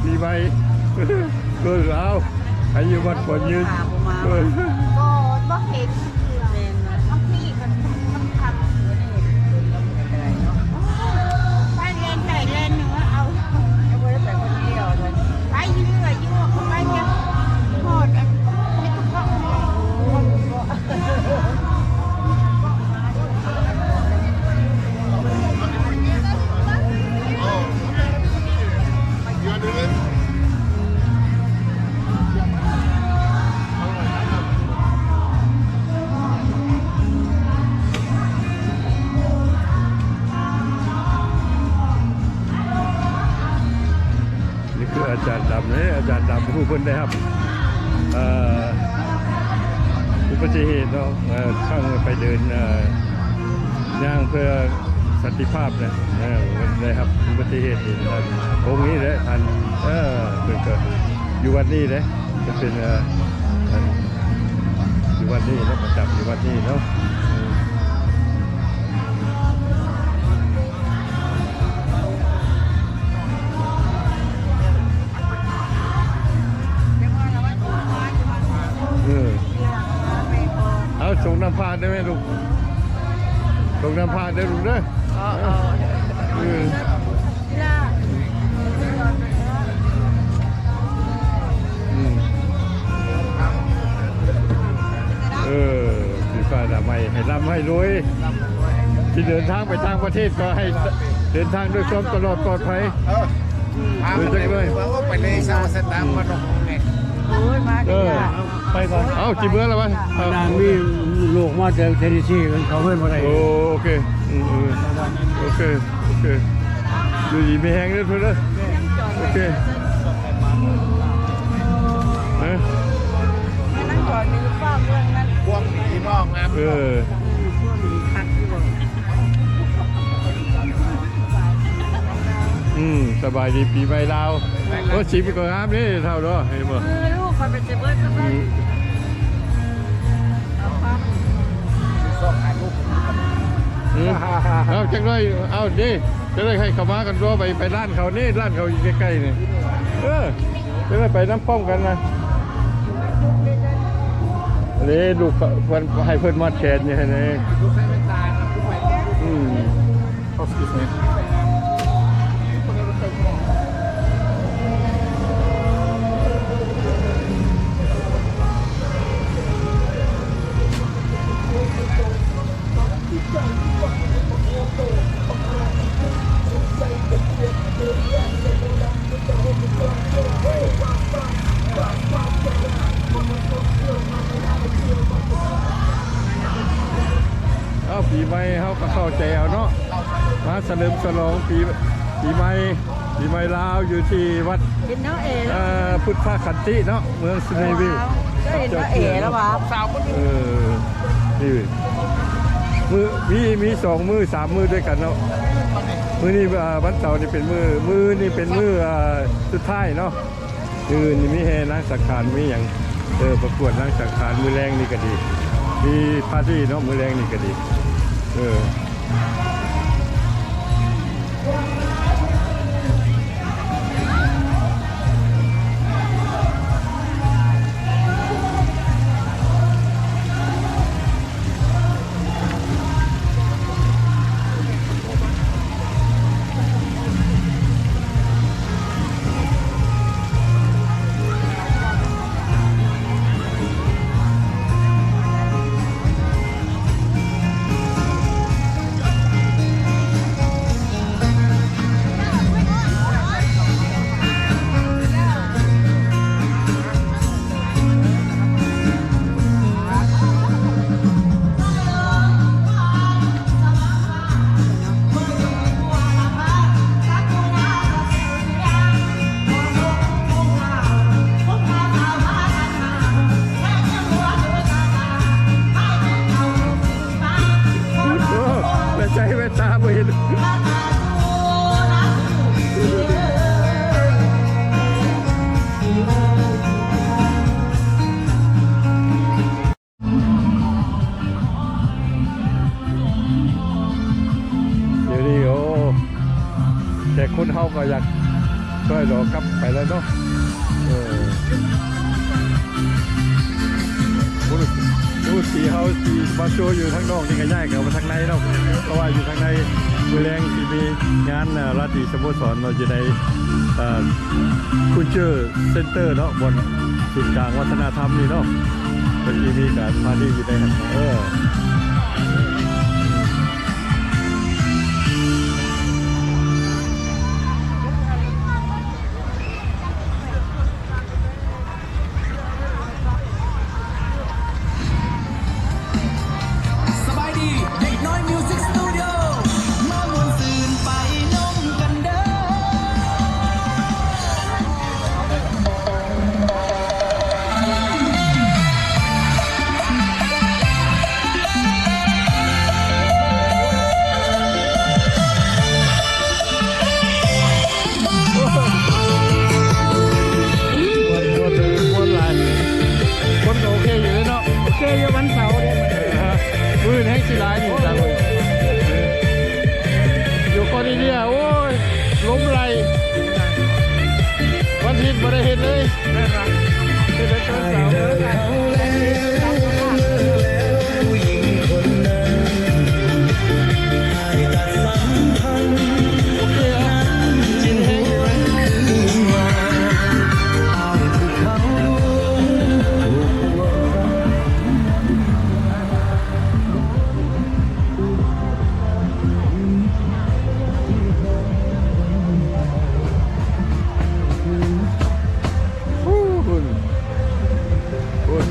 ປີໃໝ່ ເອີ ເອົາ ໃຫ້ຢູ່ໝັ້ນຂວັນຍືນ ບໍ່ ບໍ່ເຫັນເທື່ອ ແມ່ນ ບາງທີກໍ ໄປແລ່ນໃຕ້ແລ່ນເໜືອເອົາ ບໍ່ໄດ້ໄປຄົນດຽວ ໄປຢູ່ເລື້ອຍຢູ່ ກໍໄປຈະຮອດອັນ ນີ້ຄືອາຈານດຳເດ້ ອາຈານດຳ ຜູ້ເພິ່ນໄດ້ຮັບ ເອີ ອຸບັດຕິເຫດເນາະ ເອີ ຄັ້ງໄປເດີນ ເອີ ຍ່າງເພື່ອສັນຕິພາບນະ ເອີ ໄດ້ຮັບອຸບັດຕິເຫດນີ້ ອົງນີ້ແຫຼະ ທ່ານ ເອີ ເພິ່ນກໍຢູ່ວັດນີ້ເດ້ ເພິ່ນເປັນ ເອີ ຢູ່ວັດນີ້ເນາະ ປະຈຳຢູ່ວັດນີ້ເນາະ. ເອີ ເອົາ ສົ່ງນ້ຳພາກໄດ້ໄໝລູກ? ສົ່ງນ້ຳພາກເດີລູກເດີ. ເອີ ເອີ ອືມ ເອີ ສີຟ້າໜ້າໃໝ່ ໃຫ້ລ່ຳໃຫ້ລວຍ ທີ່ເດີນທາງໄປຕ່າງປະເທດກໍໃຫ້ເດີນທາງດ້ວຍຄວາມຕະຫຼອດປອດໄພ. ເອີ ເອີ ຈັກໜ້ອຍ ໄປເລີຍຊາວສະຕາມມານອກແນ່. ໂອ້ຍ ມາ ເອີ ໄປກ່ອນ ເອົ້າ ຊິເມືອແລ້ວວະ? ເອົ້າ ນາງມີລູກມາແຕ່ເທນເນຊີ ເຂົາເຮືອນບໍ່ໄດ້. ໂອ້ ໂອເຄ ອືມ ໂອເຄ ໂອເຄ ຢູ່ດີມີແຮງເດີເພິ່ນເດີ. ໂອເຄ ເອີ ພວກພີ່ນ້ອງງາມ ເອີ ອືມ ສະບາຍດີປີໃໝ່ລາວ. ໂອ້ ສີກໍງາມເດ້ເຖົ້າເນາະ ເຫັນບໍ່? ເອີ ລູກຂ້ອຍເປັນຊິເບິດກັບມັນ ອືມ ເອົາ ຈັກໜ້ອຍ ເອົາເດ້ ຈະໄດ້ໃຫ້ເຂົ້າມາກັນຕົວະ ໄປ ໄປຮ້ານເຂົານີ້ ຮ້ານເຂົາຢູ່ໃກ້ໆນີ້. ເອີ ຈະໄດ້ໄປນຳພ້ອມກັນນະ. ນີ້ລູກເພິ່ນ ໃຫ້ເພິ່ນມັດແຂນຢູ່ຫັ້ນເດ້. ອືມ. Excuse me. ເອົາ ປີໃໝ່ເຮົາກໍເຂົ້າໃຈເອົາເນາະ ມາສະເຫຼີມສະຫຼອງປີ ປີໃໝ່ ປີໃໝ່ລາວ ຢູ່ທີ່ວັດ ເຫັນເນາະ ເອ ເອີ ພຸດທະຂັນຕິເນາະ ເມືອງສະເນວິວ ເຫັນເນາະ ເອ ແລ້ວວ່າ ເອີ ນີ້ ມື້ ມີ ມີສອງມື້ສາມມື້ດ້ວຍກັນເນາະ. ມື້ນີ້ ເອີ ວັນເສົານີ້ເປັນມື້ ມື້ນີ້ເປັນມື້ ເອີ ສຸດທ້າຍເນາະ. ມື້ອື່ນນີ້ມີແຫ່ນາງສັງຂານ ມີຫຍັງ ເອີ ປະກວດນາງສັງຂານ ມື້ແລງນີ້ກໍດີ ມີປາຕີ້ເນາະ ມື້ແລງນີ້ກໍດີ ເອີ. ແວ່ນໃຈແວ່ນຕາບໍ່ເຫັນ. ດຽວນີ້ ໂອ້ ແຕ່ຄົນເຮົາກໍຢາກຊ່ວຍດອກກັບໄປແລ້ວ ເນາະ ເອີ ໂອ້ ໂອ້ ທີ່ເຮົາຊິມາໂຊຢູ່ທາງນອກນີ້ກໍຍ້າຍເຂົ້າມາທາງໃນເນາະ ເພາະວ່າຢູ່ທາງໃນມື້ແລງຊິມີງານ ອາ ລາຕີສະໂມສອນເນາະ ຢູ່ໃນ ອາ Culture Center ເນາະ ບ່ອນສູນກາງວັດທະນະທຳນີ້ເນາະ ເພິ່ນຊິມີການປາຕີ້ຢູ່ໃນຫັ້ນ ເອີ. ສະບາຍດີ ເດັກນ້ອຍມິວສິກສະຕູດິໂອ ມາມ່ວນຊື່ນໄປນຳກັນເດີ. ມ່ວນ ມ່ວນ ມ່ວນຫຼາຍ ຄົນກໍໂອເຄຢູ່ເດ້ເນາະ ໂອເຄຢູ່ ວັນເສົາເດ້ ມື້ອື່ນແຮ່ງຊິຫຼາຍນີ້ ຢູ່ຄອນເນເດຍ ໂອ້ຍ ລົມໄຫຼ ວັນອາທິດບໍ່ໄດ້ເຮັດເລີຍ ແມ່ນຫວາ? ເຮັດແຕ່ຕອນເຊົ້າ. ພຸ້ນ ພຸ້ນ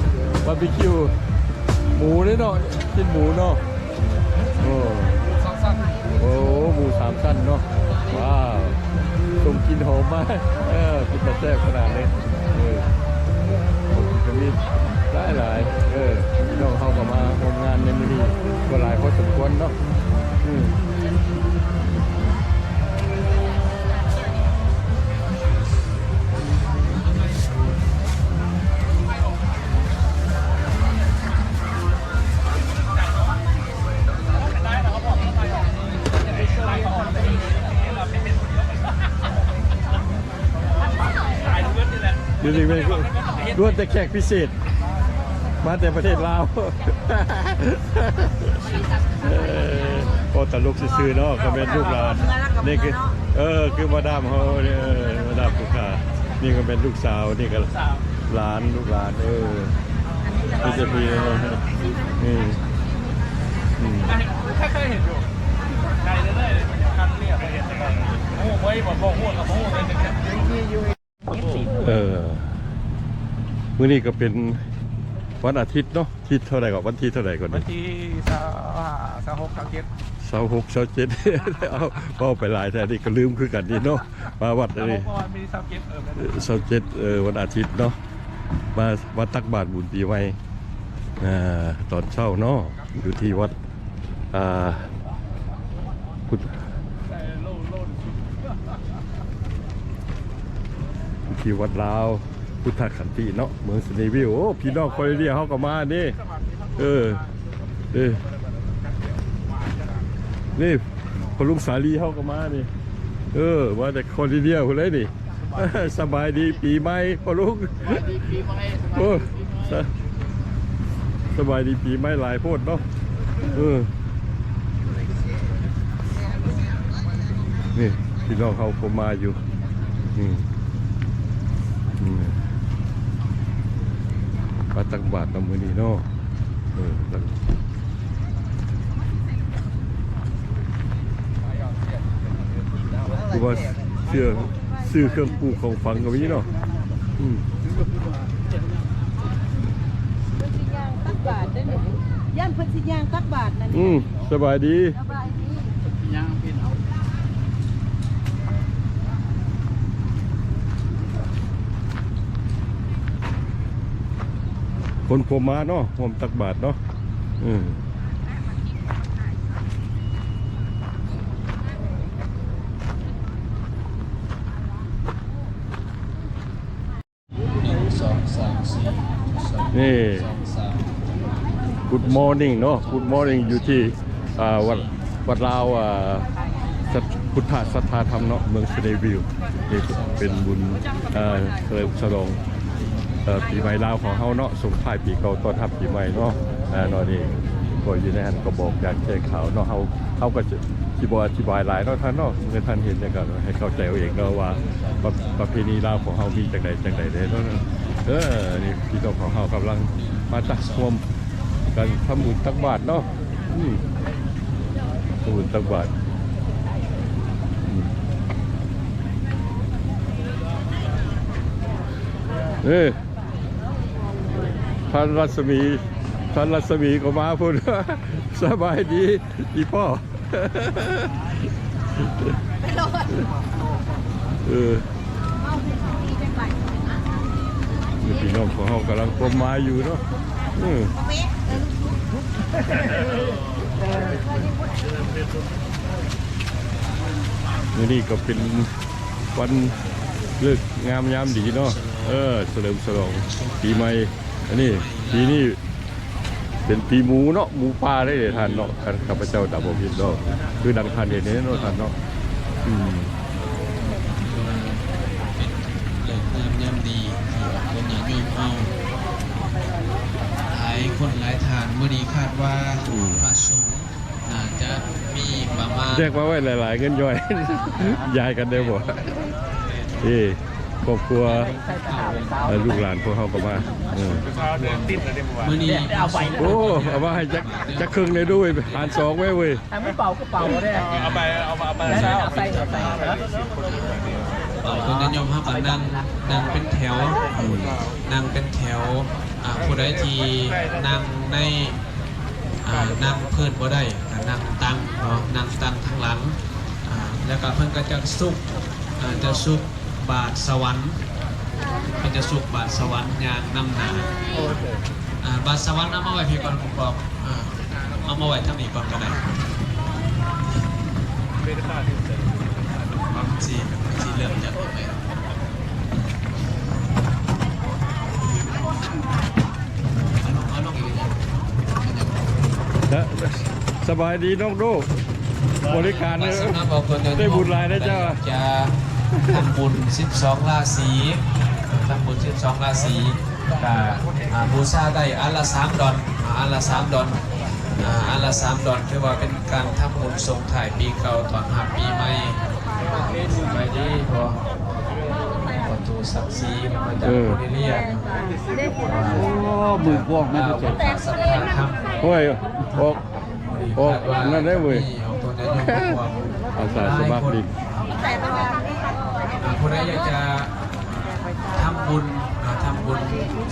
ບາບີຄິວໝູເດ້ເນາະ ຊີ້ນໝູເນາະ. ໂອ້ ໂອ້ ໝູສາມຊັ້ນເນາະ ວ້າວ ສົ່ງກິ່ນຫອມມາ ເອີ ເປັນຕາແຊບຂະໜາດເລີຍ ເອີ ຂອງກິນກໍມີຫຼາຍໆ ເອີ ພີ່ນ້ອງເຮົາກໍມາຮ່ວມງານໃນມື້ນີ້ກໍຫຼາຍພໍສົມຄວນເນາະ ອື. ດຽວນີ້ແມ່ນລ້ວນແຕ່ແຂກພິເສດ ມາແຕ່ປະເທດລາວ ເອີ ກໍຕະຫຼົກຊື່ໆເນາະ ກໍແມ່ນລູກຫຼານ ນີ້ຄື ເອີ ຄືມາດາມເຮົາ ເອີ ມາດາມຜູ້ຂ້າ ນີ້ກໍແມ່ນລູກສາວ ນີ້ກໍຫຼານ ລູກຫຼານ ເອີ ມີແຕ່ຜູ້ ອືມ ອືມ. ເອີ ມື້ນີ້ກໍເປັນວັນອາທິດເນາະ ທີເທົ່າໃດກໍ ວັນທີເທົ່າໃດກ່ອນ ວັນທີຊາວຫ້າ ຊາວຫົກ ຊາວເຈັດ ຊາວຫົກ ຊາວເຈັດ ເອົາ ເວົ້າໄປຫຼາຍແທ້ ນີ້ກໍລືມຄືກັນນີ້ເນາະ ມາວັດອັນນີ້ ຊາວເຈັດ ເອີ ວັນອາທິດເນາະ ມາ ມາຕັກບາດບຸນປີໃໝ່ ອາ ຕອນເຊົ້າເນາະ ຢູ່ທີ່ວັດ ອ່າ ພຸດ ທີ່ວັດລາວພຸດທະຂັນຕິເນາະ ເມືອງສະເນວິວ. ໂອ້ ພີ່ນ້ອງຄອນເນເດຍເຮົາກໍມານີ້ ເອີ ເອີ ນີ້ພໍ່ລຸງສາລີເຮົາກໍມານີ້ ເອີ ມາແຕ່ຄອນເນເດຍພຸ້ນເລີຍນີ້. ສະບາຍດີປີໃໝ່ພໍ່ລຸງ ສະບາຍດີປີໃໝ່ ໂອ້ ສະ ສະບາຍດີປີໃໝ່ຫຼາຍໂພດເນາະ ເອີ ນີ້ພີ່ນ້ອງເຮົາກໍມາຢູ່ ນີ້ ນີ້ ມາຕັກບາດນຳມື້ນີ້ເນາະ ເອີ ຕັກ ຄືວ່າເຊື່ອ ຊື້ເຄື່ອງປູກຂອງຝັງກໍມີເນາະ ອືມ ເພິ່ນຊິຍ່າງຕັກບາດເດ້ ຢ້ານເພິ່ນຊິຍ່າງຕັກບາດນັ້ນ ອືມ ສະບາຍດີ ສະບາຍດີ ຍ່າງເປັນເອົາ ຄົນພວມມາເນາະ ຮ່ວມຕັກບາດເນາະ ອືມ. ນີ້ Good morning ເນາະ Good morning ຢູ່ທີ່ ອ່າ ວັດ ວັດລາວ ອ່າ ສະ ພຸດທະສັດທາທຳເນາະ ເມືອງຊະນີວິວ ນີ້ເປັນບຸນ ເອີ ສະເຫຼີມສະຫຼອງ ເອີ ປີໃໝ່ລາວຂອງເຮົາເນາະ ສົ່ງທ້າຍປີເກົ່າຕ້ອນຮັບປີໃໝ່ເນາະ ເອີ ເນາະ ນີ້ກໍຢູ່ໃນຫັ້ນ ກະບອກການແຈ້ງຂ່າວເນາະ ເຮົາ ເຮົາກໍຊິ ຊິບໍ່ອະທິບາຍຫຼາຍເນາະທ່ານເນາະ ເມື່ອທ່ານເຫັນແລ້ວກໍໃຫ້ເຂົ້າໃຈເອົາເອງເນາະວ່າ ປະ ປະເພນີລາວຂອງເຮົາມີຈັ່ງໃດຈັ່ງໃດເດ້ເນາະ ເອີ ນີ້ພີ່ນ້ອງຂອງເຮົາກຳລັງມາຕັກຮ່ວມກັນທຳບຸນຕັກບາດເນາະ ອືມ ທຳບຸນຕັກບາດ ອືມ ເອີ ທ່ານລັດສະໝີ ທ່ານລັດສະໝີກໍມາພຸ້ນ ສະບາຍດີ ອີ່ພໍ່ ເອີ ພີ່ນ້ອງຂອງເຮົາກຳລັງກົມມາຢູ່ເນາະ ເອີ ມື້ນີ້ກໍເປັນວັນເລີກງາມຍາມດີເນາະ ເອີ ສະເຫຼີມສະຫຼອງປີໃໝ່ ອັນນີ້ ປີນີ້ ເປັນປີໝູເນາະ ໝູປ່າເດ້ທ່ານເນາະ ຄັນຂ້າພະເຈົ້າຈຳບໍ່ຜິດເນາະ ຄືດັ່ງທ່ານເຫັນນີ້ເນາະທ່ານເນາະ ອືມ ເປັນເລີກງາມຍາມດີທີ່ອອກຕົນຍາດໂຍມເຮົາ ຫຼາຍຄົນຫຼາຍທ່ານ ມື້ນີ້ຄາດວ່າ ອືມ ພະສົງໜ້າຈະມີປະມານ ແຈກມາໄວ້ຫຼາຍໆ ເງິນຍ່ອຍ ຢາຍກັນໄດ້ບໍ່ ເອີ ຄອບຄົວ ເອີ ລູກຫຼານພວກເຮົາກໍມາ ເອີ ມື້ນີ້ ໂອ້ ເອົາມາໃຫ້ຈັກ ຈັກເຄິ່ງແດ່ດູ ຫານສອງໄວ້ເວີຍ ໃຫ້ມັນເປົ່າກໍເປົ່າແດ່ ເອົາໄປ ເອົາມາ ເອົາໄປ ເອົາໃສ່ ເອົາໃສ່ ເປົ່າ ເພິ່ນກໍຍອມຮັບ ກໍນັ່ງ ນັ່ງເປັນແຖວ ນັ່ງເປັນແຖວ ອ່າ ຜູ້ໃດທີ່ນັ່ງໃນ ອ່າ ນັ່ງພື້ນບໍ່ໄດ້ ກໍນັ່ງຕັ່ງເນາະ ນັ່ງຕັ່ງທາງຫຼັງ ອ່າ ແລ້ວກໍເພິ່ນກໍຈະສຸກ ອ່າ ຈະສຸກບາດສະຫວັນ ເພິ່ນຈະສຸກບາດສະຫວັນຍ່າງນຳໜ້າ ອ່າ ບາດສະຫວັນເອົາມາໄວ້ພີ້ກ່ອນ ຜູ້ປອກ ອ່າ ເອົາມາໄວ້ທາງນີ້ກ່ອນກໍໄດ້ ຊິ ຊິເລີ່ມຈາກຕົງໃດ ສະບາຍດີນ້ອງໂດ ບໍລິການເດີ ໄດ້ບຸນຫຼາຍເດີເຈົ້າ ຈະທຳບຸນສິບສອງລາສີ ທຳບຸນສິບສອງລາສີ ກະ ອ່າ ບູຊາໄດ້ອັນລະສາມດອນ ອ່າ ອັນລະສາມດອນ ອ່າ ອັນລະສາມດອນ ຖືວ່າເປັນການທຳບຸນສົ່ງທ້າຍປີເກົ່າ ຕ້ອນຮັບປີໃໝ່ ສະບາຍດີພໍ່ ພໍ່ຕູ້ສັກສີ ມາຈາກ ເອີ ໂບລິເວຍ ໂອ້ ມືກວ້າງແມ່ນ ໂອ້ຍ ອອກ ອອກນັ້ນໄດ້ເວີຍ ອາສາສະໝັກດິນ ອ່າ ຜູ້ໃດຢາກຈະທຳບຸນ ອ່າ ທຳບຸນ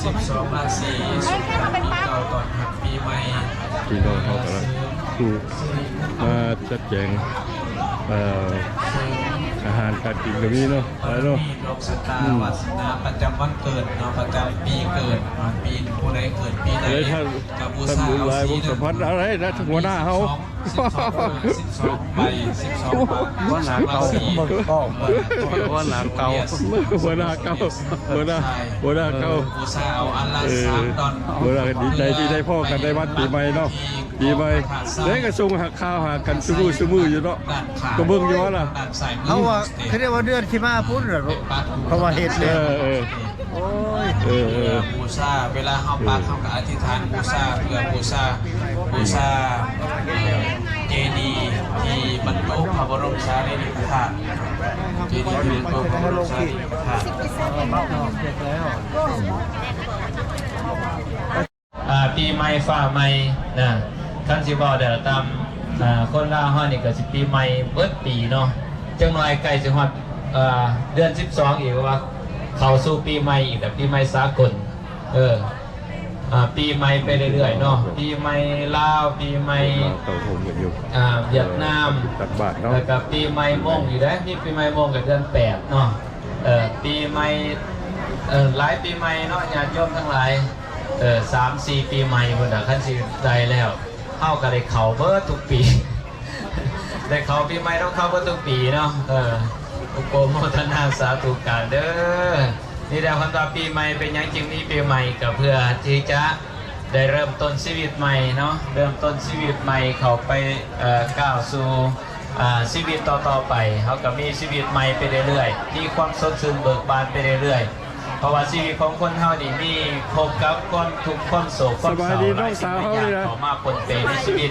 ສິບສອງລາສີ ສົ່ງທ້າຍປີເກົ່າ ຕ້ອນຮັບປີໃໝ່ ພີ່ນ້ອງເຮົາກຳລັງ ມາຈັດແຈງ ເອີ ອາຫານການກິນກໍມີເນາະ ຫຼາຍເນາະ ດວງຊະຕາ ອືມ ວາສະໜາປະຈຳວັນເກີດເນາະ ປະຈຳປີເກີດ ເນາະ ປີ ຜູ້ໃດເກີດປີໃດ ກໍບູຊາເອົາສີນັ້ນ ສຳພັນອະໄລນະ ຫົວໜ້າເຮົາ ສິບສອງ ສິບສອງໃບ ສິບສອງ ຫົວໜ້າເກົ່າ ຫົວໜ້າເກົ່າ ຫົວໜ້າ ຫົວໜ້າເກົ່າ ເອີ ບູຊາເອົາອັນລະສາມດອນ ເອີ ຫົວໜ້າ ດີໃຈທີ່ໄດ້ພໍ້ກັນໃນວັນປີໃໝ່ເນາະ ປີໃໝ່ ແລ້ວກໍສົ່ງຫາຂ່າວຫາກັນຊຸມື້ ຊຸມື້ຢູ່ເນາະ ກໍເບິ່ງຢູ່ວ່າລະ ເຮົາວ່າ ຄືໄດ້ວ່າເດືອນຊິມາພຸ້ນລະ ເພາະວ່າເຮັດແລ້ວ ເອີ ເອີ ໂອ້ຍ ເອີ ເອີ ເພື່ອບູຊາ ເວລາເຮົາປັກ ເອີ ເຮົາກໍອະທິຖານບູຊາ ເພື່ອບູຊາ ບູຊາ ເອີ ເຈດີທີ່ບັນຈຸພະບໍລົມສາລີລິກະທາດ ເຈດີທີ່ບັນຈຸພະບໍລົມສາລີລິກະທາດ. ອ່າ ປີໃໝ່ຟ້າໃໝ່ນະ ຄັນຊິເວົ້າໄດ້ຕາມ ອ່າ ຄົນລາວເຮົານີ້ກໍຊິປີໃໝ່ເບິດປີເນາະ ຈັກໜ້ອຍໃກ້ຊິຮອດ ອ່າ ເດືອນສິບສອງອີກ ວ່າເຂົ້າສູ່ປີໃໝ່ອີກ ແບບປີໃໝ່ສາກົນ ເອີ ອ່າ ປີໃໝ່ໄປເລື້ອຍໆເນາະ ປີໃໝ່ລາວ ປີໃໝ່ ອ່າ ຫວຽດນາມ ແລ້ວກໍປີໃໝ່ມົ້ງອີກເດ້ ມີປີໃໝ່ມົ້ງກໍເດືອນແປດເນາະ ເອີ ປີໃໝ່ ເອີ ຫຼາຍປີໃໝ່ເນາະ ຍາດໂຍມທັງຫຼາຍ. ເອີ ສາມສີ່ປີໃໝ່ພຸ້ນນະ ຄັນຊິໄດ້ແລ້ວ ເຮົາກໍໄດ້ເຂົ້າເບິດທຸກປີ ໄດ້ເຂົ້າປີໃໝ່ນຳເຂົາເບິດທຸກປີເນາະ ເອີ ໂອໂກໂມທະນາສາທຸການເດີ ນີ້ແຫຼະ ເພິ່ນວ່າປີໃໝ່ເປັນຫຍັງຈຶ່ງມີປີໃໝ່ ກໍເພື່ອທີ່ຈະໄດ້ເລີ່ມຕົ້ນຊີວິດໃໝ່ເນາະ ເລີ່ມຕົ້ນຊີວິດໃໝ່ເຂົ້າໄປ ເອີ ກ້າວສູ່ ອ່າ ຊີວິດຕໍ່ໆໄປ ເຮົາກໍມີຊີວິດໃໝ່ໄປເລື້ອຍໆ ມີຄວາມສົດຊື່ນເບີກບານໄປເລື້ອຍໆ ເພາະວ່າຊີວິດຂອງຄົນເຮົານີ້ມີພົບກັບຄວາມທຸກ ຄວາມໂສກ ຄວາມເສົ້າ ຫຼາຍສິ່ງຫຼາຍຢ່າງເຂົ້າມາປົນເປໃນຊີວິດ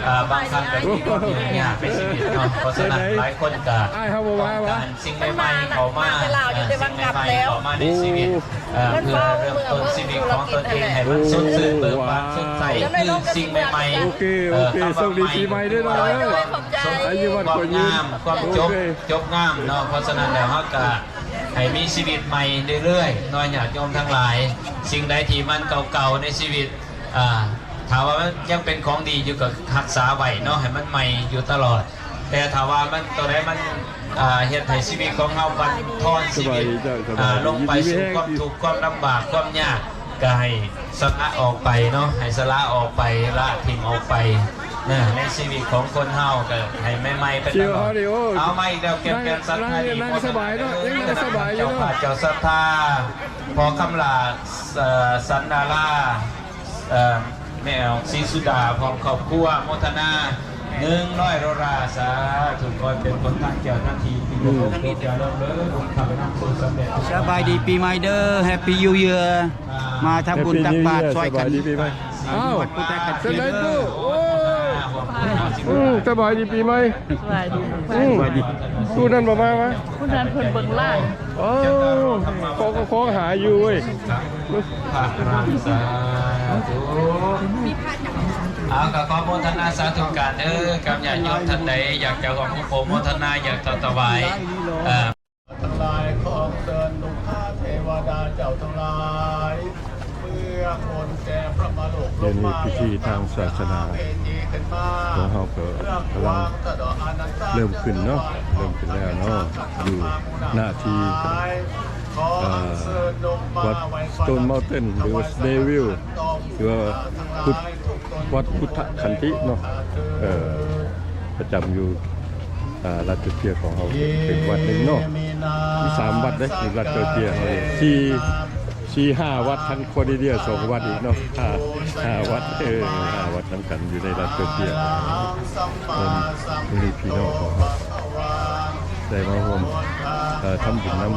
ອ່າ ບາງຄັ້ງກໍມີຄວາມຫຍຸ້ງຍາກໃນຊີວິດເນາະ ເພາະສະນັ້ນຫຼາຍຄົນກໍຕ້ອງການ ສິ່ງໃໝ່ໆເຂົ້າມາ ເອີ ສິ່ງໃໝ່ໆເຂົ້າມາໃນຊີວິດ ເອີ ເພື່ອເລີ່ມຕົ້ນຊີວິດຂອງຕົນເອງໃຫ້ມັນສົດຊື່ນເບີກບານສົດໃສ ຄືສິ່ງໃໝ່ໆ ໂອເຄ ໂອເຄ ໂຊກດີປີໃໝ່ເດີນ້ອງເດີ ອາຍຸໝັ້ນຂວັນຍືນ ຄວາມງາມ ຄວາມຈົບ ຈົບງາມເນາະ ເພາະສະນັ້ນແລ້ວເຮົາກະໃຫ້ມີຊີວິດໃໝ່ເລື້ອຍໆເນາະ ຍາດໂຍມທັງຫຼາຍ ສິ່ງໃດທີ່ມັນເກົ່າໆໃນຊີວິດ ອ່າ ຖ້າວ່າມັນຍັງເປັນຂອງດີຢູ່ກໍຮັກສາໄວ້ເນາະ ໃຫ້ມັນໃໝ່ຢູ່ຕະຫຼອດ ແຕ່ຖ້າວ່າມັນ ຕົວໃດມັນ ອ່າ ເຮັດໃຫ້ຊີວິດຂອງເຮົາບັນທອນຊີວິດ ອ່າ ລົງໄປສູ່ຄວາມທຸກ ຄວາມລຳບາກ ຄວາມຍາກ ກໍໃຫ້ສະຫຼະອອກໄປເນາະ ໃຫ້ສະຫຼະອອກໄປ ລະຖິ້ມອອກໄປນະ ໃນຊີວິດຂອງຄົນເຮົາກໍໃຫ້ໃໝ່ໆໄປຕະຫຼອດ. ເອົາ ມາອີກແລ້ວ ແກ່ນແກ່ນສັດທາ ນີ້ ສະບາຍເນາະ ຍັງນັ່ງສະບາຍຢູ່ເນາະ ເຈົ້າພາບເຈົ້າສັດທາ ພໍ່ຄຳຫຼ້າ ເອີ ສັນດາລາ ເອີ ແມ່ອອກ ສີສຸດາ ພ້ອມຄອບຄົວ ໂມທະນາ ໜຶ່ງຮ້ອຍໂດລາ ສາທຸ ຂໍໃຫ້ເປັນຜົນທາງແກ້ວທາງດີ ທີ່ຈະເລີນເລີນ ບຸນຂ້າພະນຳສູງສຳເລັດ. ສະບາຍດີປີໃໝ່ເດີ Happy New Year ມາທຳບຸນຕັກບາດຊ່ອຍກັນ ສະບາຍດີປີໃໝ່ ເອົ້າ ວັດພຸດທະກັນ ເປັນໃດຕູ້ ໂອ້ຍ ອືມ ສະບາຍດີປີໃໝ່ ສະບາຍດີ ອືມ ສະບາຍດີ ຜູ້ນັ້ນບໍ່ມາ ມາ ຜູ້ນັ້ນເພິ່ນເບິ່ງຫຼານ ໂອ້ ຂໍ ຂໍຫາຢູ່ເວີຍ ພະລັງ ສາທຸ ເອົາ ກໍຂໍໂມທະນາສາທຸການເດີ ກັບຍາດໂຍມທ່ານໃດ ຢາກຈະຮ່ວມອະນຸໂມທະນາ ຢາກຈະຖວາຍ ເອີ ທັງຫຼາຍ ຂໍເຊີນລຸກຄາເທວະດາເຈົ້າທັງຫຼາຍ ເພື່ອຄົນແກ່ພະມະໂລກລົງມາ ເວທີທາງສາສະໜາຂອງເຮົາກໍກຳລັງເລີ່ມຂຶ້ນເນາະ ເລີ່ມຂຶ້ນແລ້ວເນາະ ຢູ່ໜ້າທີ່ ອ່າ ວັດ Stone Mountain ຫຼືວ່າ Snellville ຫຼືວ່າພຸດ ວັດພຸດທະຂັນຕິເນາະ ເອີ ປະຈຳຢູ່ ອ່າ ລັດຈອເຈຍຂອງເຮົາ ເປັນວັດໜຶ່ງເນາະ ມີສາມວັດເດ້ ຢູ່ລັດຈອເຈຍເຮົານີ້ ສີ່ ສີ່ຫ້າວັດ ທັງຄອນເນເລຍສອງວັດອີກເນາະ ຫ້າ ຫ້າວັດ ເອີ ຫ້າວັດນຳກັນຢູ່ໃນລັດຈອເຈຍ ເອີ ມື້ນີ້ພີ່ນ້ອງຂອງເຮົາ ໄດ້ມາຮ່ວມ ເອີ ທຳບຸນນຳ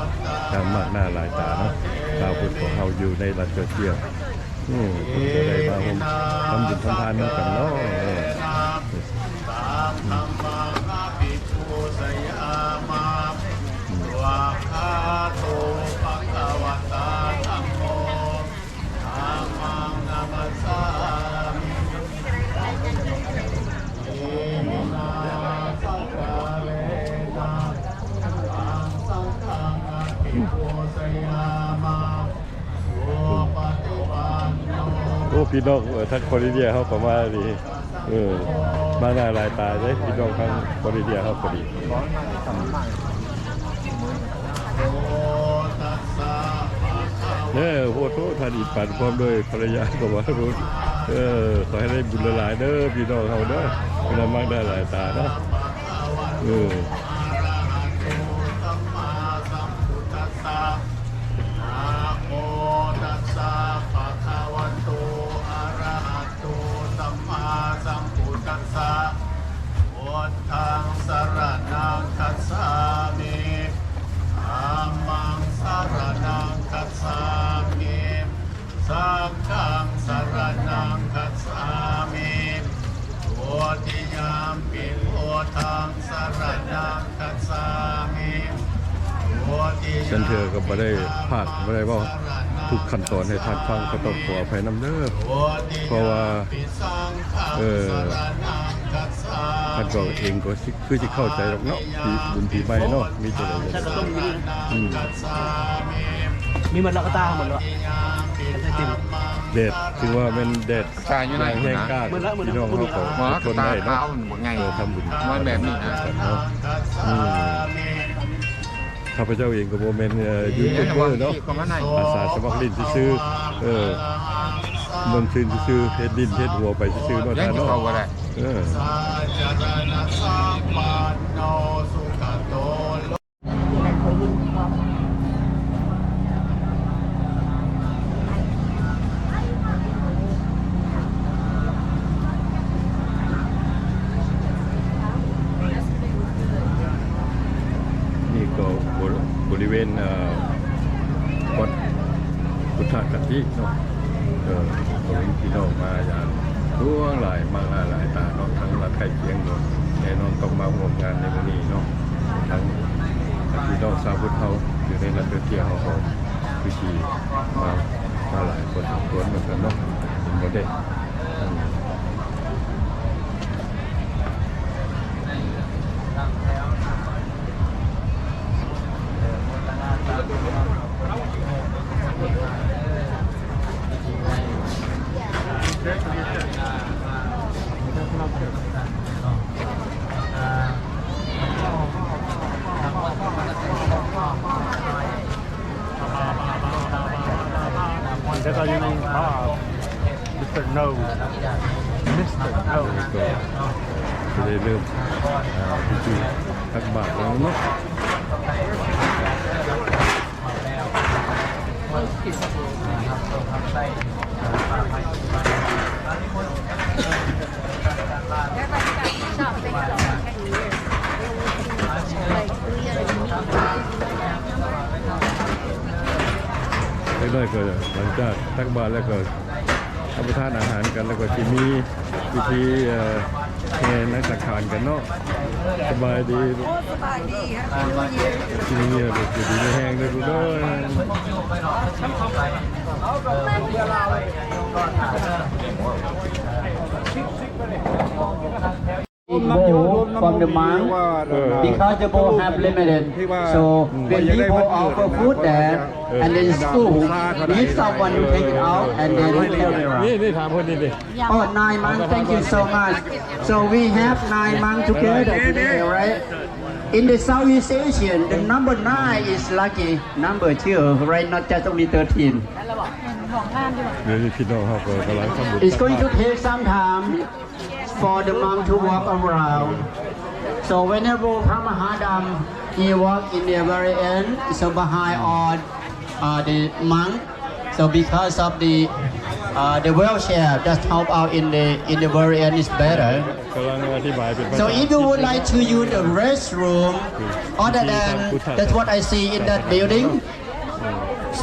ຢ່າງມາກໜ້າຫຼາຍຕາເນາະ ຊາວພຸດຂອງເຮົາຢູ່ໃນລັດຈອເຈຍ ອືມ ເພິ່ນກໍໄດ້ມາຮ່ວມທຳບຸນທຳທານນຳກັນເນາະ ເອີ ສາທຸ ອືມ ສວາຄາໂຕ ພະຄະວະຕາ ທຳໂມ ທຳມັງ ນະມັດສາມິ ອິມິນາ ສັກກາເລນະ ຕັງ ສັງຄັງ ອະພິປູຊະຍາມະ ສຸປະຕິປັນໂນ ໂອ້ ພີ່ນ້ອງ ເອີ ທາງຄອນເນເລຍເຮົາກໍມານີ້ ເອີ ມາໜ້າຫຼາຍຕາເດ້ ພີ່ນ້ອງທາງຄອນເນເລຍເຮົາກໍດີ ເອີ ໂອ້ໂຫ ທ່ານອີກປັນພ້ອມດ້ວຍພັນລະຍາກໍມາພຸ້ນ ເອີ ຂໍໃຫ້ໄດ້ບຸນຫຼາຍໆເດີ ພີ່ນ້ອງເຮົາເດີ ເວລາມາໜ້າຫຼາຍຕາເນາະ ເອີ ນະໂມຕັດສະ ພະຄະວະໂຕ ອະຣະຫະໂຕ ສຳມາສຳພຸດທັດສະ ພຸດທັງສະຣະນັງຄັດສາມິ ທຳມັງສະຣະນັງຄັດສາມິ ສັງຄັງສະຣະນັງຄັດສາມິ ທຸຕິຍຳປິ ພຸດທັງສະຣະນັງ ຄັດສາມິ ທຸຕິຍຳປິ ສັນເທື່ອກໍບໍ່ໄດ້ພາກ ບໍ່ໄດ້ເວົ້າທຸກຂັ້ນຕອນໃຫ້ທ່ານຟັງ ກໍຕ້ອງຂໍອະໄພນຳເດີ ເພາະວ່າ ເອີ ທ່ານກໍເອງກໍຊິ ຄືຊິເຂົ້າໃຈດອກເນາະ ປີບຸນປີໃໝ່ເນາະ ມີແຕ່ໃດກໍ ອືມ ມີໝົດແລ້ວ ກະຕ່າໝົດແລ້ວ ແດດ ຖືວ່າແມ່ນແດດ ກະຕ່າຢູ່ໃນ ຢ່າງແຮງກ້າ ພີ່ນ້ອງເຮົາກໍອົດທົນໄດ້ເນາະ ເອີ ທຳບຸນ ມັນແບບນີ້ນະ ເນາະ ອືມ ຂ້າພະເຈົ້າເອງກໍບໍ່ແມ່ນ ເອີ ຢູທູບເບີເນາະ ອາສາສະໝັກຫຼິ້ນຊື່ໆ ເອີ ມ່ວນຊື່ນຊື່ໆ ເຮັດຫຼິ້ນເຮັດຫົວໄປຊື່ໆເນາະ ທ່ານເນາະ ເອີ. ກະຕິເນາະ ເອີ ກໍມີພີ່ນ້ອງມາຢ່າງຫຼວງຫຼາຍ ມາຫຼາຍໆຕາເນາະ ທັງລັດໃກ້ຄຽງເນາະ ແນ່ນອນຕ້ອງມາຮ່ວມງານໃນມື້ນີ້ເນາະ ທັງພີ່ນ້ອງຊາວພຸດເຮົາຢູ່ໃນລັດເຕີເກຍເຮົາກໍຄືຊິມາ ມາຫຼາຍພໍສົມຄວນເໝືອນກັນເນາະ ເຫັນບໍ່ເດ້? ແລ້ວກໍຢູ່ໃນ Mister No Mister No ກໍຈະໄດ້ເລີ່ມ ອ່າ ພິທີຕັກບາດແລ້ວເນາະ. ເດັກນ້ອຍກໍຫຼັງຈາກຕັກບາດແລ້ວກໍ ຮັບປະທານອາຫານກັນ ແລ້ວກໍຊິມີພິທີ ເອີ ແຫ່ນາງສັງຂານກັນເນາະ. ສະບາຍດີ ໂອ້ ສະບາຍດີ Happy New Year ດີມີແຮງເດີລູກເດີ. ເອີ Bowl from the monk, because the bowl have limited. So when people offer food there, and then it's full, we need someone to take it out and then carry around. ນີ້ ນີ້ຖາມເພິ່ນນີ້ ນີ້ Oh, nine months. Thank you so much. So we have nine months together today, right? In the Southeast Asian, the number nine is lucky number too, right? Not just only thirteen. ດຽວນີ້ພີ່ນ້ອງເຮົາກໍກຳລັງທຳບຸນ It's going to take some time for the monk to walk around. So whenever Pramahadam, he walk in the very end, so behind all, uh, the monk. So because of the, uh, the wheelchair, just help out in the, in the very end is better. ກຳລັງອະທິບາຍເປັນພາສາ So if you would like to use the restroom, other than that's what I see in that building,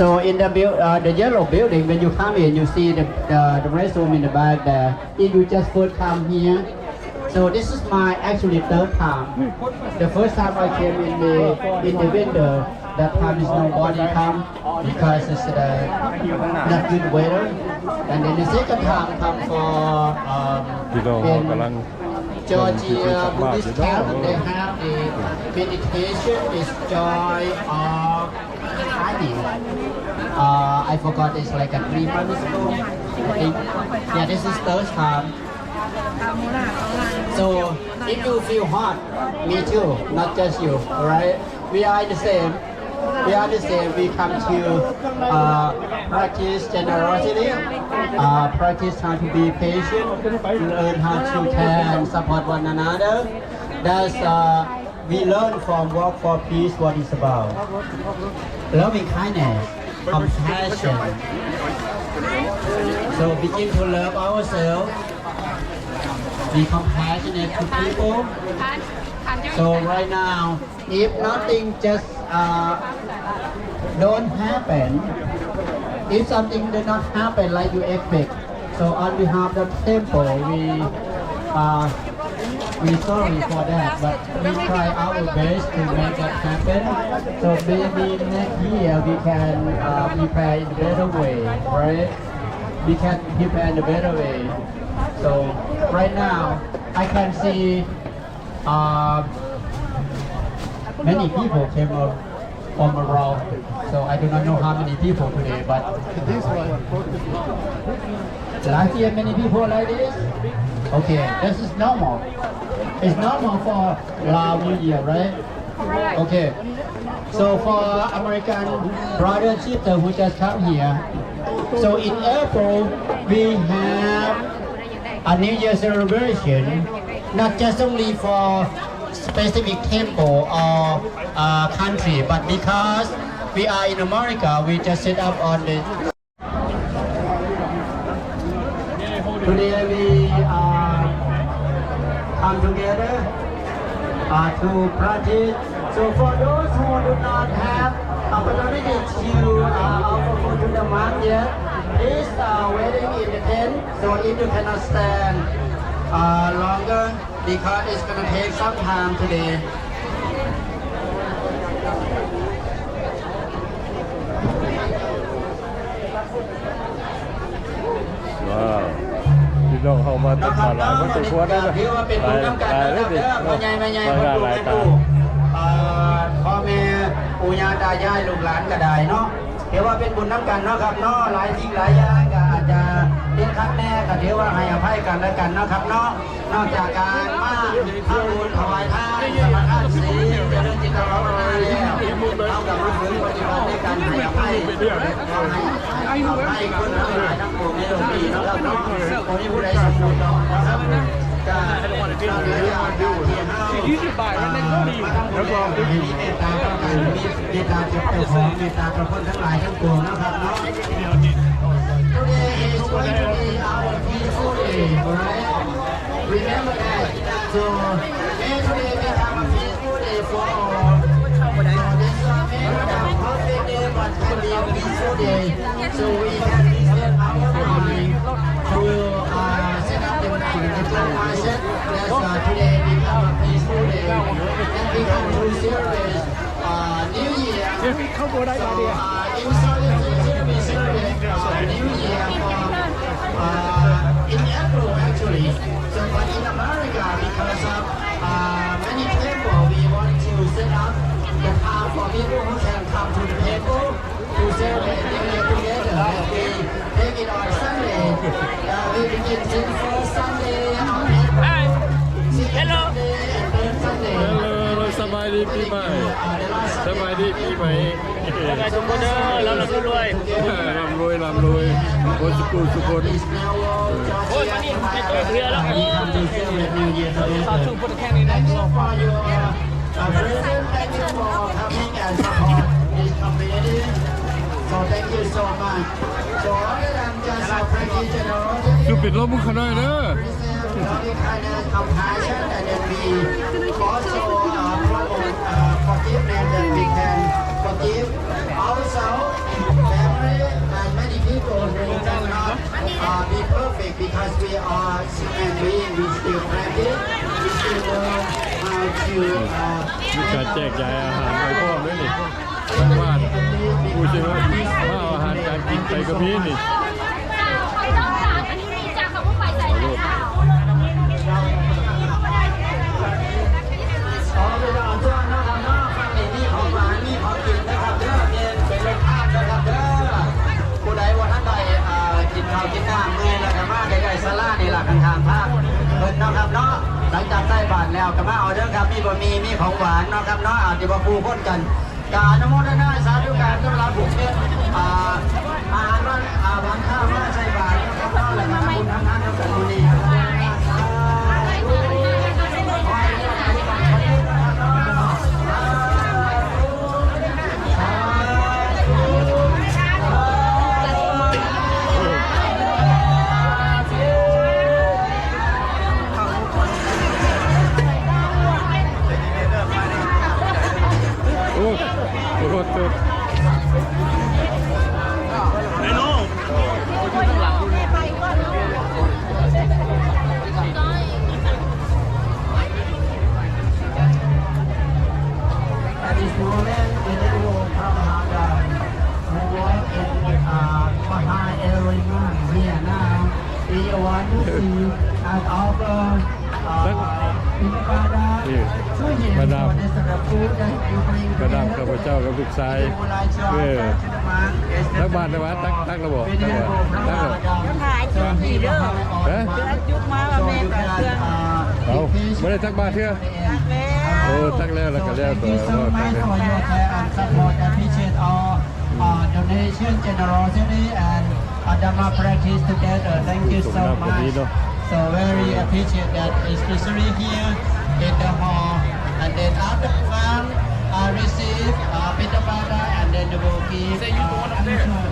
So in the buil- uh, the yellow building, when you come in, you see the, the, the restroom in the back there. If you just first come here, so this is my actually third time. The first time I came in the, in the winter, that time is nobody come because it's the not good weather. And then the second time come for, um, ພີ່ນ້ອງເຮົາກຳລັງ Georgia Buddhist camp, they have the meditation, is joy of honey. Uh, I forgot, it's like a three months ago, I think. Yeah, this is third time. So if you feel hot, me too, not just you, right? We are the same. We are the same. We come to, uh, practice generosity, uh, practice how to be patient, learn how to can support one another. That's, uh, we learn from Walk for Peace what it's about. Loving kindness, compassion. So begin to love ourselves, be compassionate to people. So right now, if nothing just, uh, don't happen, if something do not happen like you expect, so on behalf of the temple, we, uh, we sorry for that, but we try our best to make that happen. So maybe next year we can, uh, prepare in a better way, right? We can prepare in a better way. So right now, I can see Uh, many people came out from abroad, so I do not know how many people today, but last year many people like this? Okay, this is normal. It's normal for Lao New Year, right? Okay. So for American brother and sister who just come here, so in April, we have a New Year celebration, not just only for specific temple or, uh, country, but because we are in America, we just set up on the Today we, uh, come together, uh, to practice. So for those who do not have Opportunity to, uh, offer food to the market. Please, uh, waiting in the tent. So if you cannot stand, uh, longer, because it's gonna take some time today. ວ້າວ ພີ່ນ້ອງເຮົາມາຕັກບາດຫຼາຍພໍສົມຄວນເດ້ ຖືວ່າເປັນບຸນນຳກັນເດີ ຫຼາຍໆເດີ ພໍ່ໃຫຍ່ແມ່ໃຫຍ່ ຫຼາຍໆ ພໍ່ແມ່ປູ່ຍ່າຕາຍາຍ ລູກຫຼານກໍໄດ້ເນາະ ຖືວ່າເປັນບຸນນຳກັນເນາະຄັບເນາະ ຫຼາຍສິ່ງຫຼາຍຢ່າງກໍອາດຈະຕິດຂັດແດ່ ກໍຖືວ່າໃຫ້ອະໄພກັນແລະກັນເນາະຄັບເນາະ. ນອກຈາກການມາທຳບຸນຖວາຍທານ ສະມາທານສິນ ຈະເລີນຈິດພາວະນາແລ້ວ ເຮົາກໍມາເຖິງປະຕິບັດໃນການໃຫ້ອະໄພ ຂໍໃຫ້ອະໄພຄົນທັງຫຼາຍທັງປວງໃນໂລກນີ້ເນາະ ບໍ່ມີຜູ້ໃດສົມບູນດອກເນາະ ກໍການທີ່ເຮົາ ເມດຕາຕໍ່ກັນ ເມດຕາກັບເຈົ້າຂອງ ເມດຕາຕໍ່ຄົນທັງຫຼາຍທັງປວງເນາະຄັບເນາະ. Today is going to be our peaceful day, right? Remember that. So, may today become a peaceful day for all. So, this one may not a perfect day, but can be a peaceful day. So, we can reset our mind to, uh, set up the mind, the mindset that, uh, today become a peaceful day. And we come to celebrate, uh, New Year. So, uh, in Southeast Asia, we celebrate, uh, New Year from, uh, in April, actually. So, but in America, because of, uh, many temple, we want to set up the path for people who can come to the temple to celebrate New Year together. And we take it on Sunday. Uh, we begin since first Sunday of April, second Sunday, and third Sunday. ສະບາຍດີປີໃໝ່ ສະບາຍດີປີໃໝ່ ສະບາຍດີທຸກຄົນເດີ ລ່ຳລວຍ ລ່ຳລວຍ ໂອ້ ສຸຂູສຸຄົນ ໂອ້ຍ ມານີ້ເຮັດເຮືອແລ້ວ Thank you for your, uh, present. Thank you for coming and support this community. So thank you so much. So other than just, uh, praise generosity, ສູເປັນລົມຂະໜ້ອຍເດີ. Love, kindness, compassion, and then we also, uh, promote, uh, forgiveness, that we can forgive ourselves, family, and many people who cannot, uh, be perfect because we are human being, we still practice, we still learn how to, uh, ມີການແຈກຢາຍອາຫານໄປພ້ອມເດ້ນີ້. ທາງບ້ານຜູ້ຊິມາເອົາອາຫານການກິນໄປກໍມີນີ້. ມີຂອງຫວານ ມີຂອງກິນນະຄັບເດີ ເປັນເປັນລົດພາບນະຄັບເດີ. ຜູ້ໃດບໍ່ທັນໄດ້ ເອີ ກິນເຂົ້າກິນນ້ຳ ເມື່ອຍແລ້ວກໍມາໃກ້ໆສາລານີ້ລະ ຂ້າງໆພາເພິ່ນເນາະຄັບເນາະ. ຫຼັງຈາກໃສ່ບາດແລ້ວກໍມາເອົາເດີຄັບ ມີບະໝີ່ ມີຂອງຫວານເນາະຄັບເນາະ. ອາດຈະບໍ່ຄູ່ຄົນກັນ ກາອະນຸໂມທະນາສາທຸການສຳລັບຜູ້ເຮັດ ອ່າ ອາຫານວັນ ອ່າ ວັນຂ້າວມາໃສ່ບາດນະຄັບເນາະ ແລ້ວກໍທຳບຸນທຳທານນຳກັນມື້ນີ້. ໂອ້ ໂທດ ໂທດ. At this moment, the Venerable Prabhupada, who was in, uh, Baha'i area here now, he want to see and offer, uh, ມາດາມ ມາດາມຂ້າພະເຈົ້າກັບລູກຊາຍ ເອີ ຕັກບາດແລ້ວຫວາ? ຕັກ ຕັກແລ້ວບໍ່? ຕັກແລ້ວ ຕັກແລ້ວ. ເອົ້າ ບໍ່ໄດ້ຕັກບາດເທື່ອ? ເອົ້າ ບໍ່ໄດ້ຕັກບາດເທື່ອ? ຕັກແລ້ວ. ໂອ້ ຕັກແລ້ວ ແລ້ວກໍແລ້ວຕົວະ. Thank you so much for your care and support. Appreciate all, uh, donation, generosity, and, uh, Dhamma practice together. Thank you so much. So very appreciate that, especially here in the hall. And then after one, uh, receive, uh, Pittapata, and then they will give, uh, answer,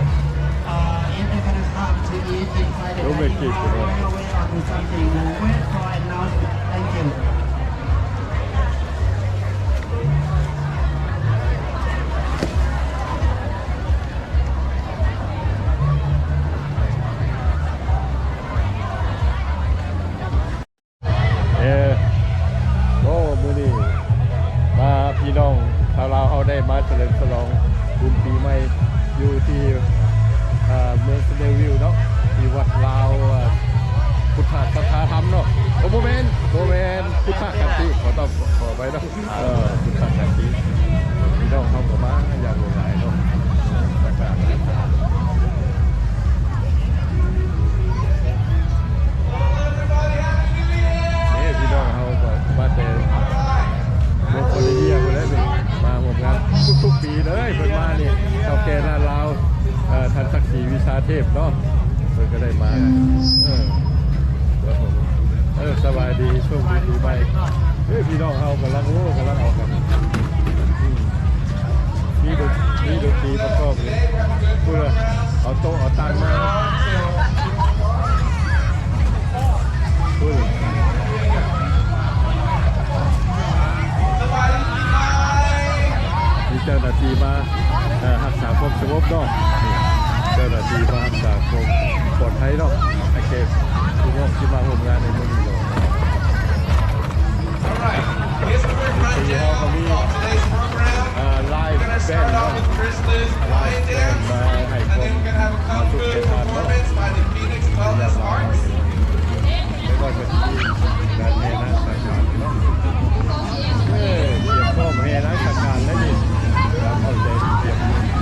uh, if they cannot come to eat inside the dining hall, right away or do something. We'll wait for announcement. Thank you. ກໍໄດ້ມາ ເອີ ເອີ ສະບາຍດີ ໂຊກດີປີໃໝ່. ເອີ ພີ່ນ້ອງເຮົາກຳລັງ ໂອ້ ກຳລັງເອົາກັນ ອືມ ມີດົນ ມີດົນຕີປະກອບຢູ່ ພຸ້ນລະ ເອົາໂຕະເອົາຕັ່ງມາ ພຸ້ນ ມີເຈົ້າໜ້າທີ່ມາ ເອີ ຮັກສາຄວາມສະຫງົບເນາະ ເຈົ້າໜ້າທີ່ມາຮັກສາຄວາມປອດໄພເນາະ ໃຫ້ແກ່ພີ່ນ້ອງທີ່ມາຮ່ວມງານໃນມື້ນີ້ເນາະ. ທີ່ເຮົາກໍມີ ເອີ ລາຍແບນເນາະ ລາຍແບນມາໃຫ້ຄວາມ ມາສຸກໃຫ້ທານເນາະ. ແລ້ວກໍຊິມີງານແຫ່ນາງສັງຂານເນາະ ເອີ ກຽມພ້ອມແຫ່ນາງສັງຂານແລ້ວນີ້ ເຂົ້າໃຈ ກຽມ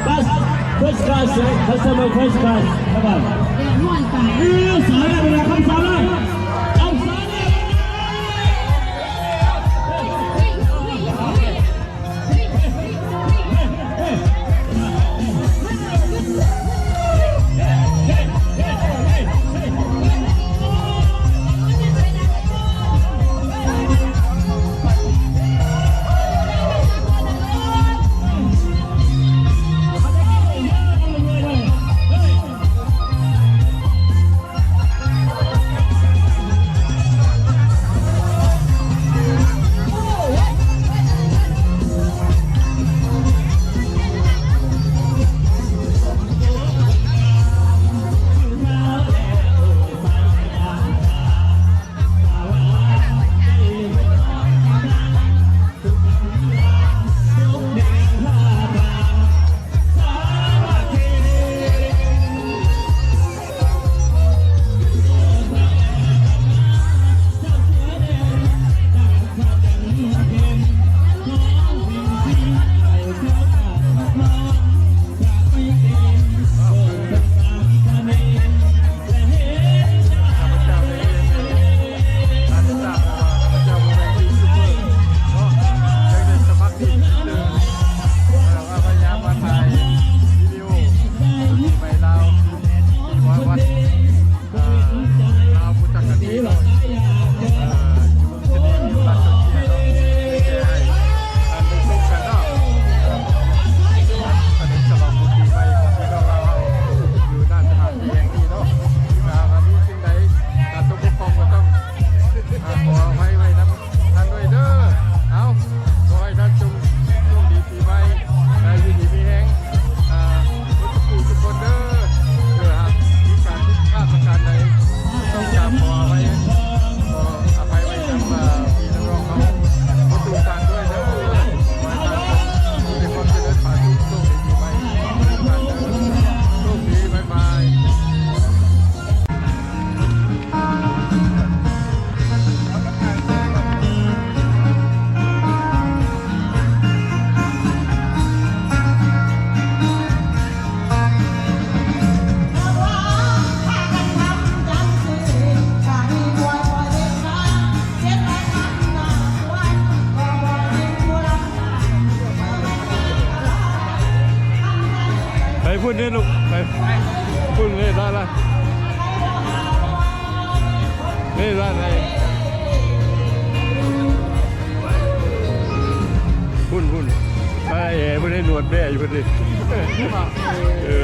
First, first class, eh? Customer first class. Come on. ເອີ ສາຍແລ້ວ ເວລາຄຳສາຍແລ້ວ ຄຳສາຍແລ້ວ. ຂ້າພະເຈົ້າໄດ້ເຮັດ ທ່ານໄດ້ຊາບແລ້ວວ່າ ຂ້າພະເຈົ້າບໍ່ແມ່ນຢູທູບເບີເນາະ ຍັງໄດ້ສະໝັກນິດໜຶ່ງ ແຕ່ວ່າພະຍາຍາມມາຖ່າຍວິດີໂອ ປີໃໝ່ລາວ ທີ່ວ່າວັດ ເອີ ລາວພຸດທະກະຕີເນາະ ເອີ ຢູ່ເຊເນ ຢູ່ລັດເຊີເຊຍເນາະ ແຊໃຫ້ທ່ານໄດ້ຊົມກັນເນາະ ສະເຫຼີມສະຫຼອງບຸນປີໃໝ່ຂອງພີ່ນ້ອງລາວເຮົາ ຢູ່ໜ້າສະຖານທີ່ແຫ່ງນີ້ເນາະ ຖ້າວ່າມີສິ່ງໃດ ການຕົກບົກຜ່ອງກໍຕ້ອງ ອ່າ ຂໍອະໄພໄວ້ນຳທ່ານດ້ວຍເດີ. ເອົາ ຂໍໃຫ້ທ່ານຈົ່ງໂຊກດີປີໃໝ່ ແລະ ຢູ່ດີມີແຮງ ອ່າ ໝົດທຸກຜູ້ທຸກຄົນເດີ. ເພື່ອຫາກມີການຜິດພາດປະການໃດ ຕ້ອງກາບຂໍອະໄພ ຂໍອະໄພໄວ້ນຳ ອ່າ ພີ່ນຳນ້ອງເຮົາ ໝົດທຸກທ່ານດ້ວຍເດີ. ຂໍໃຫ້ທ່ານມີແຕ່ຄວາມຈະເລີນຜາສຸກ ໂຊກດີປີໃໝ່ທຸກທ່ານເດີ. ໂຊກດີ ບາຍບາຍ. ໄປພຸ້ນເດ້ລູກ ໄປພຸ້ນເດ້ ໄດ້ລະ ເດ້ ໄດ້ ໄດ້ ພຸ້ນ ພຸ້ນ ໄອ້ແອເພິ່ນໃຫ້ນວດແບ້ຢູ່ພຸ້ນເດ້ ເອີ.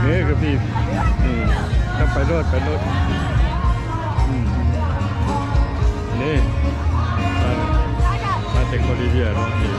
ເອີ ກະພີບ ອືມ ຕ້ອງໄປໂລດ ໄປໂລດ ອືມ ນີ້ ມາ ມາແຕ່ໂຄເລເບຍເນາະ ນີ້